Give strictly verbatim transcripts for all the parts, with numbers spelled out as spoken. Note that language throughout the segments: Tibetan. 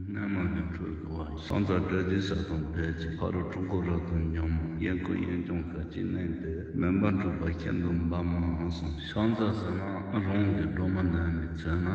སྔོན་མ་གི་འཕྲོས་གི་བ། ཤང་ཚ་བཀྲ་ཤིས་ཞབས་དང་ཕལ་གྱི། ཕ་རོལ་འཁྲུལ་འཁོར་རབ་ཏུ་འཇོམས་མ། གཡས་བསྐུམ་གཡོན་བརྐྱང་བཀའ་བརྒྱུད་ནས་ཏེ། མེ་འབར་འཁྲུགས་པ་ཤིན་ཏུ་འབར་མ་གསུངས། ཤང་ཚ་ཟེར་ན་རང་གི་སྒྲོལ་མ་འདོན་པའི་ཚེ་ན་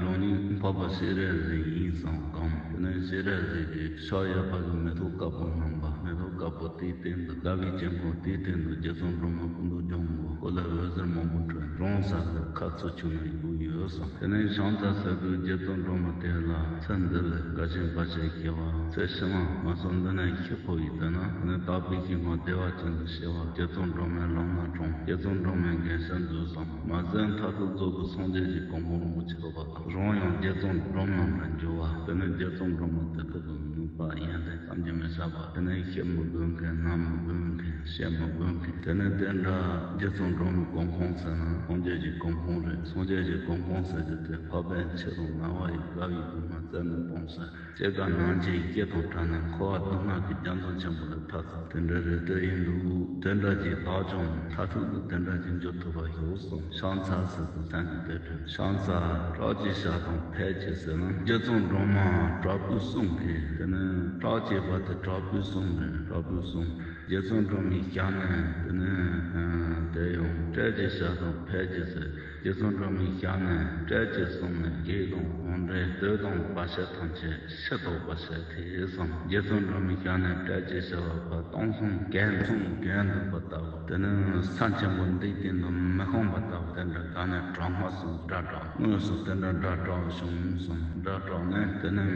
རང་ཉིད་འཕགས་པ་སྤྱན་རས་གཟིགས་ཡིན་བསམ་གང་། དེ་ནས་སྤྱན་རས་གཟིགས་ཀྱི་ཕྱག་གཡས་པ་གི་མེ་ཏོག་དཀར་པོ་བསྣམས་པ། མེ་ཏོག་དཀར་པོ་དེའི་སྟེང་དུ་ཟླ་བའི་དཀྱིལ་འཁོར། དེའི་སྟེང་དུ་རྗེ་བཙུན་སྒྲོལ་མ་སྐུ་མདོག་ལྗང་གུ། སྐུ་ལ་འོད་ཟེར་མང་པོ་འཕྲོས། རང་ས་ལ་ཁ་ཚུར་བྱུང་ནས་བཞུགས་ཡོད་ཟེར། དེ་ནས་ཤང་ཚ་ཟེར་དུས་རྗེ་བཙུན་སྒྲོལ་མ་དེ་ལ་ཚེ་འདི་ལ་དགའ་ཞེན་བར་ཆད་སྐྱེ་བ། ཚེ་ཕྱི་མ་ང་ཚོ་འདི་ནས་ཤི་འཕོ་ཡི་དེ་ན། དེ་ནས་དག་པའི་ཞིང་ཁམས་བདེ་བ་ཅན་དུ་སྐྱེ་བ། རྗེ་བཙུན་སྒྲོལ་མའི་ལམ་སྣ་དྲོངས། རྗེ་བཙུན་སྒྲོལ་མའི་དགེ་བཤེས་མཛོད་བཟང་། མ་ཟད་མཐར་ཐུག་རྫོགས་པའི་སངས་རྒྱས་ཀྱི་གོ་འཕང་རིན་པོ་ཆེ་ཐོབ་པ་དང་། རང་ཡང་རྗེ་བཙུན་སྒྲོལ་མ་ལ་འགྱུར་བ། དེ་ནས་རྗེ་བཙུན་སྒྲོལ་མ་དེ་ཁོ་ཚོ་ནུས་པ་ཡོན་ཏན་བསམ་གྱིས་མི་ཁྱབ་པ། དེ་ནས་ཤི་མི་དགོས་མཁན། ན་མི་དགོས་མཁན། ཤི་མི་དགོས་མཁན། དེ་ནས་དེ་འདྲ་རྗེ་བཙུན་སྒྲོལ་མའི་གོ་འཕང་ཟེར་ན་སངས་རྒྱས་ཀྱི་གོ་འཕང་རེད། སངས་རྒྱས་ཀྱི་གོ་འཕང་ཟེར་རྒྱུ་དེ་འཕགས་པའི་ཆོས་དང་ནང་པ་ཡི་དགའ་བའི་སྒོ་ནས་རྩད་ནས་སྤངས་ཟེར། སྐྱེ་རྒ་ན་འཆིའི་སྐེ་དང་བྲལ་ནས་འཁོར་བ་སྡུག་བསྔལ་གྱི་རྒྱ་མཚོ་ཆེན་པོ་ལས་ཐར་ཚུལ་དེ་འདྲ་རེད། དེ་ཡིན་དུས་དེ་འདྲ་ཅིག་བདག་ཀྱང་མཐར་ཐུག་ཏུ་དེ་འདྲ་ཅིག་འགྱུར་ཐུབ་པ་ཞིག་བསམ། ཤང་ཚ་ཟེར་དུས་སེམས་ཀྱི་དེ་དྲན། ཤང་ཚ་བཀྲ་ཤིས་ཞབས་དང་ཕལ་གྱི་ཟེར་ན་རྗེ་བཙུན་སྒྲོལ་མ་དྲག་པོའི་གསུང་གིས། དེ་ནས་བཀྲ་ཤིས་པ་དེ་དྲག་པོའི་གསུང་རེད། དྲག་པོའི་གསུང་། རྗེ་བཙུན་སྒྲོལ་མའི་ཞལ་ནས། དེ་ནས་དེ་ཡང་བཀྲ་ཤིས་ཞབས་དང་ཕལ་གྱི་ཟེར། རྗེ་བཙུན་སྒྲོལ་མའི་ཞལ་ནས་བཀྲ་ཤིས་གསུངས་ནས་བགེགས་དང་འོང་འདྲེན་བདུད་དང་བར་ཆད་ཐམས་ཅད་ཕྱིར་ཟློག་པར་བྱེད་དེ་གསུངས། རྗེ་བཙུན་སྒྲོལ་མའི་ཞལ་ནས་བཀྲ་ཤིས་ཞུ་བ་པ་སྟོང་གསུམ་གྱེན་འཐེན་འདུག་པ་ལྟ་བུ། དེ་ནི་ས་ཆེན་པོ་འདིའི་སྟེང་དུ་མི་ཤོང་པ་ལྟ་བུ། དེ་འདྲ་དགའ་ནས་དྲག་སྔོན་སུ་སྒྲ་བསྒྲགས། དངོས་སུ་དེ་འདྲ་སྒྲ་བསྒྲགས་བྱུང་གསུངས། སྒྲ་བསྒྲགས་ནས་དེ་ནི་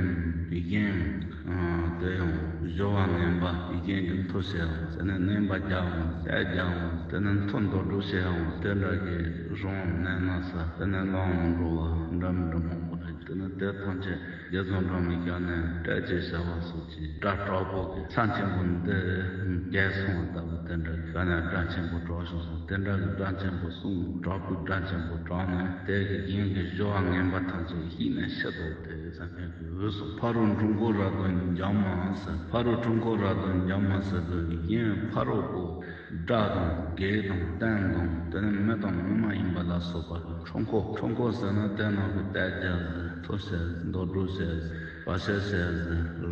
གཞན། དེ་ཡང་སྦྱོར་བ་ངན་པ་གཞན་གྱིས་མཐོ་ཞེས་འོང་། དེ་ནི་གནོན་པ་རྒྱག་འོང་། གསད་རྒྱག་འོང་། དེ་ནི་མཐོ་འདོགས་སྒྲུག་ཞེས་འོང་། དེ་འདྲ་གི་རང་གནས་ན་ས་དེ་ནི་ལམ་འགྲོ་བ་འདྲ་མི་འདྲ་མང་པོ་རེད། དེ་ནི་དེ་ཐམས་ཅད་རྗེ་བཙུན་སྒྲོལ་མའི་ཞལ་ནས་བཀྲ་ཤིས་ཞུ་བ་སོགས་ཀྱི་སྒྲ་དྲག་པོ་གིས་ས་ཆེན་པོ་འདི་རྒྱས་སོང་བ་ལྟ་བུ། དེ་འདྲ་གི་ག་ནས་སྒྲ་ཆེན་པོ་གྲགས་བྱུང་སོང་། དེ་འདྲ་གི་སྒྲ་ཆེན་པོ་གསུངས། དྲག་པོའི་སྒྲ་ཆེན་པོ་གྲགས་ནས་དེ་གི་གཞན་གྱི་སྦྱོར་བ་ངན་པ་ཐམས་ཅད་ཤེས་ནས་ཕྱིར་ལྡོག་སྟེ་ཟེར་མཁན་གྱི་འོས་སུ། ཕ་རོལ་འཁྲུལ་འཁོར་རབ་ཏུ་འཇོམས་མ་ཟེར། ཕ་རོལ་འཁྲུལ་འཁོར་རབ་ཏུ་འཇོམས་མ་ཟེར་དུས་གཞན་ཕ་རོལ་པོ་དགྲ་དང་བགེགས་དང་རྟེན་དང་། དེ་ནི་མི་དང་མི་མ་ཡིན་པ་ལ་སོགས་པ་འཁྲུལ་འཁོར། འཁྲུལ་འཁོར་ཟེར་ན་དེ་ནང་གི་གཏད་རྒྱ་ཟེར། མཐོ་ཟེར། འདོར་འགྲོ་ཟེར། བར་ཆད་ཟེར།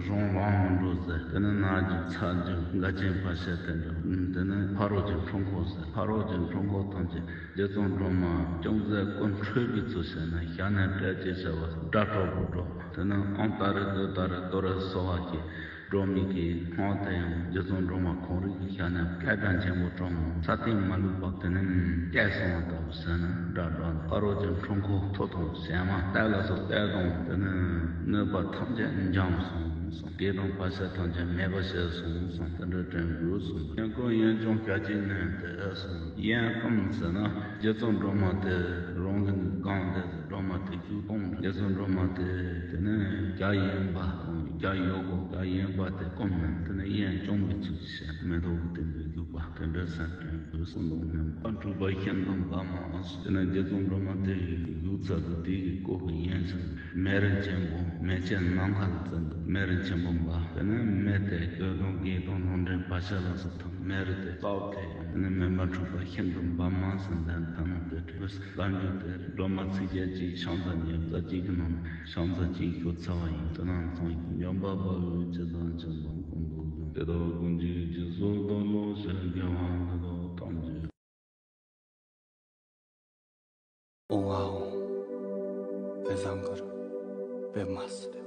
རང་ལམ་མི་འགྲོ་ཟེར། དེ་ནི་ན་རྒྱུ་ཚ་རྒྱུ་འགལ་རྐྱེན་བར་ཆད་དེ་འདྲ། དེ་ནི་ཕ་རོལ་གྱི་འཁྲུལ་འཁོར་ཟེར། ཕ་རོལ་གྱི་འཁྲུལ་འཁོར་ཐམས་ཅད་རྗེ་བཙུན་སྒྲོལ་མ་ཅུང་ཟད་སྐུ་འཕྲོས་པའི་ཚུལ་བྱས་ནས་ཞལ་ནས་བཀྲ་ཤིས་ཞུ་བ་སྒྲ་དྲག་པོ་སྒྲོགས། དེ་ནི་ཨང་ཏ་རེ་ཏུ་ཏ་རེ་ཏུ་རེ་སོ་བ་གི་སྒྲོག་མི་གི་སྔགས་དེ་ཡང་རྗེ་བཙུན་སྒྲོལ་མ་ཁོང་རང་གི་ཞལ་ནས་སྐད་གྲགས་ཆེན་པོ་བསྒྲགས། ས་སྟེང་མ་ལུས་པ་དེ་ནི་སྐད་སོང་བ་ལྟ་བུ་ཟེར་ནས་སྒྲ་སྒྲོགས། ཕ་རོལ་གྱི་འཁྲུལ་འཁོར་མཐོ་དང་གཞན་མ་རྟ་ལ་སོགས་རྟ་དང་། དེ་ནི་གནོད་པ་ཐམས་ཅད་འཇོམས་སོང་གསུངས། བགེགས་དང་བར་ཆད་ཐམས་ཅད་མེད་པར་བྱས་སོང་གསུངས། དེ་འདྲ་དྲན་དགོས་གསུངས། གཡས་བསྐུམ་གཡོན་བརྐྱང་བཀའ་བརྒྱུད་ནས་ཏེ་གསུངས། གཡས་བསྐུམ་ཟེར་ན་རྗེ་བཙུན་སྒྲོལ་མ་དེ་རང་གི་སྒང་དེ་སྒྲོལ་མ་དེ་བཞུགས་སྟངས་རེད། རྗེ་བཙུན་སྒྲོལ་མ་དེ་དེ་ནས་རྒྱ་གཡོན་པ་དང་རྒྱ་གཡོན་པ་དེ་བསྐུམ་ནས་དེ་ནས་གཡས་བརྐྱང་བའི་ཚུལ་གྱིས་བྱས། མེ་ཏོག་གི་སྟེང་དུ་བཞུགས་པ་དེ་འདྲ་ཟེར་དྲན་དགོས་གསུངས་འདུག། མེ་འབར་འཁྲུགས་པ་ཤིན་ཏུ་འབར་མ་གསུངས། དེ་ནས་རྗེ་བཙུན་སྒྲོལ་མ་དེ་བཞུགས་ཚར་དུས་དེ་གི་སྐོར་གྱི་ཡན་ཆད་མེ་རི་ཆེན་པོ་མེ་ལྕེ་ནམ་མཁའ་ལ་བརྩེགས་འདུག། མེ་རི་ཆེན་པོ་འབར། དེ་ནས་མེ་དེ་བདུད་དང་བགེགས་དང་ནོར་འདྲེ་བར་ཆད་ལ་སོགས་དང་མེ་རི་དེ་བཙོག་སྟེ། དེ་ནས་མེ་འབར་འཁྲུགས་པ་ཤིན་ཏུ་འབར་མ་ཟེར་འདན་ཐ་ན་དེ་བྲིས། ལམ་རྒྱུད་དེ་སྒྲོལ་མ་ཚིགས་བཅད་གཅིག་ཤང་ཚ་ཉིས་རྩ་གཅིག་གི་ནང་ཤང་ཚ་གཅིག་ཤོ་ཚ་བ་ཡིན། དེ་ནང་ཚང་ཡིན། འཇམ་དཔལ་དཔའ་བོས་ཇི་ལྟར་མཁྱེན་པ་ཀུན་ཏུ་བཟང་། དེ་ལྟར་ཀུན་གྱི་རྗེས་སུ་བདག་སློབ་ཕྱིར་དགེ་བ་འདི་དག་ཐམས་ཅད། ཨོ་ཨ་ཨོ། དཔེ་བཟང་གི་རེད། དཔེ་མ་སྲིད།